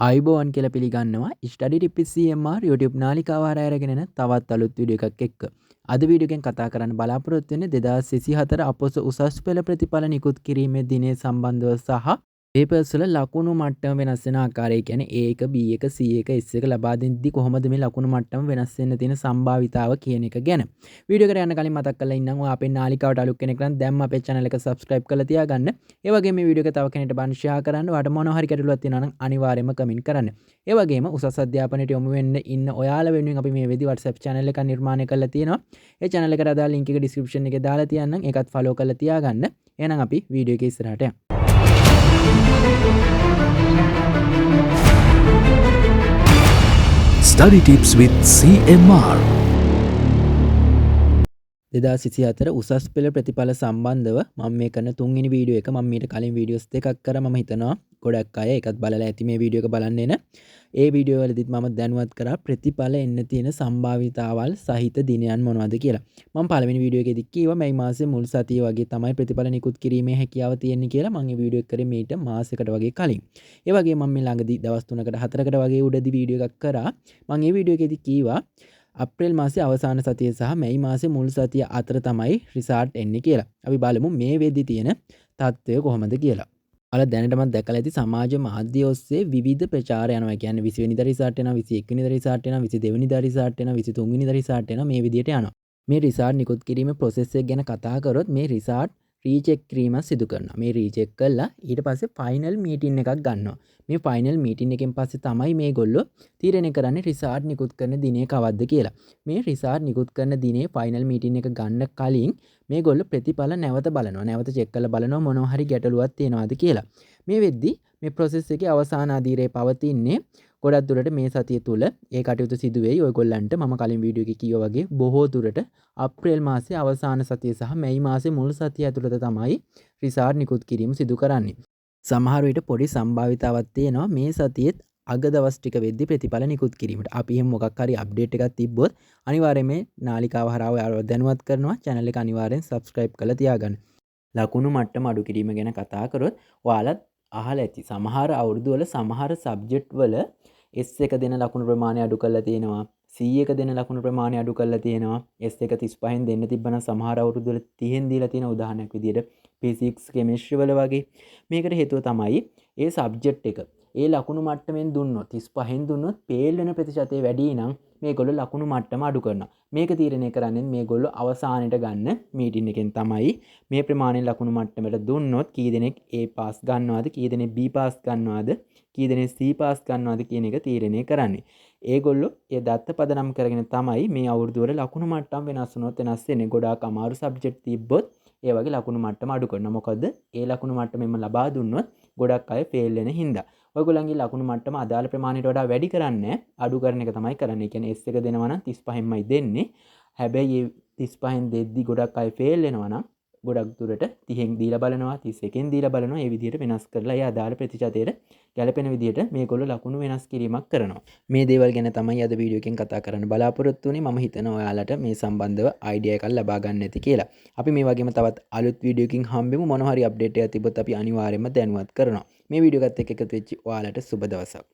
ආයුබෝවන් කියලා පිළිගන්නවා ස්ටඩි ටිප්ස් CMR YouTube නාලිකාව හරහා අරගෙන එන තවත් අලුත් වීඩියෝ එකක් එක්ක. අද වීඩියෝ එකෙන් කතා කරන්න බලාපොරොත්තු වෙන්නේ 2024 අපොස උසස් පෙළ ප්‍රතිඵල නිකුත් කිරීමේ දිනය සම්බන්ධව සහ පේපර්ස් වල ලකුණු මට්ටම වෙනස් වෙන ආකාරය, කියන්නේ A එක, B එක, C එක, S එක ලබා දෙද්දි කොහොමද මේ ලකුණු මට්ටම වෙනස් වෙන්න තියෙන සම්භාවිතාව කියන එක ගැන. වීඩියෝ එකට යන්න කලින් මතක් කරලා ඉන්නම්, ඔයා අපේ නාලිකාවට අලුත් කෙනෙක් නම් දැන්ම අපේ channel එක subscribe කරලා තියාගන්න. ඒ වගේම මේ වීඩියෝ එක තව කෙනෙක්ට බලන්න share කරන්න. ඔයාට මොනවා හරි ගැටලුවක් තියෙනවා නම් අනිවාර්යයෙන්ම කමෙන්ට් කරන්න. ඒ වගේම උසස් අධ්‍යාපනයට යොමු වෙන්න ඉන්න ඔයාලා වෙනුවෙන් අපි මේ වෙදි WhatsApp channel එකක් නිර්මාණය කරලා තියෙනවා. ඒ channel එකට අදාළ link එක description එකේ දාලා තියන්නම්. ඒකත් follow කරලා තියාගන්න. එහෙනම් අපි වීඩියෝ එකේ ඉස්සරහට යමු. Study Tips with CMR. 2024 උසස් පෙළ ප්‍රතිඵල සම්බන්ධව මම මේ කරන තුන්වෙනි වීඩියෝ එක. මම මීට කලින් වීඩියෝස් දෙකක් කරා. මම හිතනවා ගොඩක් අය ඒකත් බලලා ඇති මේ වීඩියෝ එක බලන්න එන. ඒ වීඩියෝ වලදීත් මම දැනුවත් කරා ප්‍රතිඵල එන්න තියෙන සම්භාවිතාවල් සහිත දිනයන් මොනවද කියලා. මම පළවෙනි වීඩියෝ එකේදී කිව්වා මැයි මාසේ මුල් සතිය වගේ තමයි ප්‍රතිඵල නිකුත් කිරීමේ හැකියාව තියෙන්නේ කියලා. මම මේ වීඩියෝ එක කරේ මීට මාසයකට වගේ කලින්. ඒ වගේම මම මේ ළඟදී දවස් 3කට 4කට වගේ උඩදී වීඩියෝ එකක් කරා. මම ඒ වීඩියෝ එකේදී කිව්වා අප්‍රේල් මාසේ අවසාන සතිය සහ මැයි මාසේ මුල් සතිය අතර තමයි රිසල්ට් එන්නේ කියලා. අපි බලමු මේ වෙද්දි තියෙන තත්ත්වය කොහොමද කියලා. ඔයාලා දැනටමත් දැකලා ඇති සමාජ මාධ්‍ය ඔස්සේ විවිධ ප්‍රචාර යනවා. ඒ කියන්නේ 20 වෙනිදා රිසල්ට් එනවා, 21 වෙනිදා රිසල්ට් එනවා, 22 වෙනිදා රිසල්ට් එනවා, 23 වෙනිදා රිසල්ට් එනවා, මේ විදිහට යනවා. මේ රිසල්ට් නිකුත් කිරීමේ ප්‍රොසෙස් එක ගැන කතා කරොත් මේ රිසල්ට් රීචෙක් කිරීමක් සිදු කරනවා. මේ රීචෙක් කරලා ඊට පස්සේ ෆයිනල් මීටින් එකක් ගන්නවා. මේ ෆයිනල් මීටින් එකෙන් පස්සේ තමයි මේගොල්ලෝ තීරණය කරන්නේ රිසල්ට් නිකුත් කරන දිනය කවද්ද කියලා. මේ රිසල්ට් නිකුත් කරන දිනේ ෆයිනල් මීටින් එක ගන්න කලින් මේගොල්ලෝ ප්‍රතිඵල නැවත බලනවා. නැවත චෙක් කරලා බලනවා මොනවා හරි ගැටලුවක් තියෙනවද කියලා. මේ වෙද්දි මේ ප්‍රොසෙස් එකේ අවසාන අදියරේ පවතින්නේ ගොඩක් දුරට මේ සතිය තුල ඒ කටයුතු සිදු වෙයි. ඔයගොල්ලන්ට මම කලින් වීඩියෝ එකේ කිව්වා වගේ බොහෝ දුරට අප්‍රේල් මාසේ අවසාන සතිය සහ මැයි මාසේ මුල් සතිය ඇතුළත තමයි රිසල්ට් නිකුත් කිරීම සිදු කරන්නේ. සමහර විට පොඩි සම්භාවිතාවක් තියෙනවා මේ සතියේත් අග දවස් ටික වෙද්දි ප්‍රතිඵල නිකුත් කිරීමට. අපි එහෙම මොකක් හරි අප්ඩේට් එකක් තිබ්බොත් අනිවාර්යයෙන් මේ නාලිකාව හරහා ඔයාලව දැනුවත් කරනවා. චැනල් එක අනිවාර්යෙන් සබ්ස්ක්‍රයිබ් කරලා තියාගන්න. ලකුණු මට්ටම අඩු කිරීම ගැන කතා කරොත් ඔයාලත් අහලා ඇති. සමහර අවුරුදු වල සමහර සබ්ජෙක්ට් වල S එක දෙන ලකුණු ප්‍රමාණය අඩු කරලා තියෙනවා. C එක දෙන ලකුණු ප්‍රමාණය අඩු කරලා තියෙනවා. S එක 35න් දෙන්න තිබ්බනම් සමහර අවුරුදු වල 30න් දීලා තියෙන උදාහරණයක් විදියට ෆිසික්ස්, කෙමිස්ට්‍රි වල වගේ. මේකට හේතුව තමයි ඒ සබ්ජෙක්ට් එක ඒ ලකුණු මට්ටමින් දුන්නොත් 35න් දුන්නොත් ෆේල් වෙන ප්‍රතිශතය වැඩි නම් මේගොල්ලෝ ලකුණු මට්ටම අඩු කරනවා. මේක තීරණය කරන්නේ මේගොල්ලෝ අවසානයේ ගන්න මීටින් එකෙන් තමයි. මේ ප්‍රමාණයෙන් ලකුණු මට්ටමට දුන්නොත් කී දෙනෙක් A pass ගන්නවද, කී දෙනෙක් B pass ගන්නවද, කී දෙනෙක් C pass ගන්නවද කියන එක තීරණය කරන්නේ. ඒගොල්ලෝ ඒ දත්ත පදනම් කරගෙන තමයි මේ අවුරුදු වල ලකුණු මට්ටම් වෙනස් වුණොත් වෙනස් වෙන්නේ. ගොඩාක් අමාරු සබ්ජෙක්ට් තිබ්බොත් ඒ වගේ ලකුණු මට්ටම අඩු කරනවා. මොකද ඒ ලකුණු මට්ටමෙන්ම ලබා දුන්නොත් ගොඩක් අය ෆේල් වෙන හින්දා. ඔයගොල්ලන්ගේ ලකුණු මට්ටම අදාළ ප්‍රමාණයට වඩා වැඩි කරන්නේ අඩු කරන එක තමයි කරන්නේ. ඒ කියන්නේ S එක දෙනවා නම් 35න්මයි දෙන්නේ. හැබැයි ඒ 35න් දෙද්දි ගොඩක් අය ෆේල් වෙනවා නම් ගොඩක් දුරට 30න් දීලා බලනවා, 31න් දීලා බලනවා. ඒ විදිහට වෙනස් කරලා ඒ අදාළ ප්‍රතිශතයට ගැලපෙන විදිහට මේගොල්ලෝ ලකුණු වෙනස් කිරීමක් කරනවා. මේ දේවල් ගැන තමයි අද වීඩියෝ එකෙන් කතා කරන්න බලාපොරොත්තු වෙන්නේ. මම හිතනවා ඔයාලට මේ සම්බන්ධව අයිඩියා එකක් ලබා ගන්න ඇති කියලා. අපි මේ වගේම තවත් අලුත් වීඩියෝ එකකින් හම්බෙමු. මොන හරි අප්ඩේට් එකක් තිබ්බොත් අපි අනිවාර්යයෙන්ම දැනුවත් කරනවා. මේ වීඩියෝ එකත් එක්ක එකතු වෙච්ච ඔයාලට සුබ දවසක්.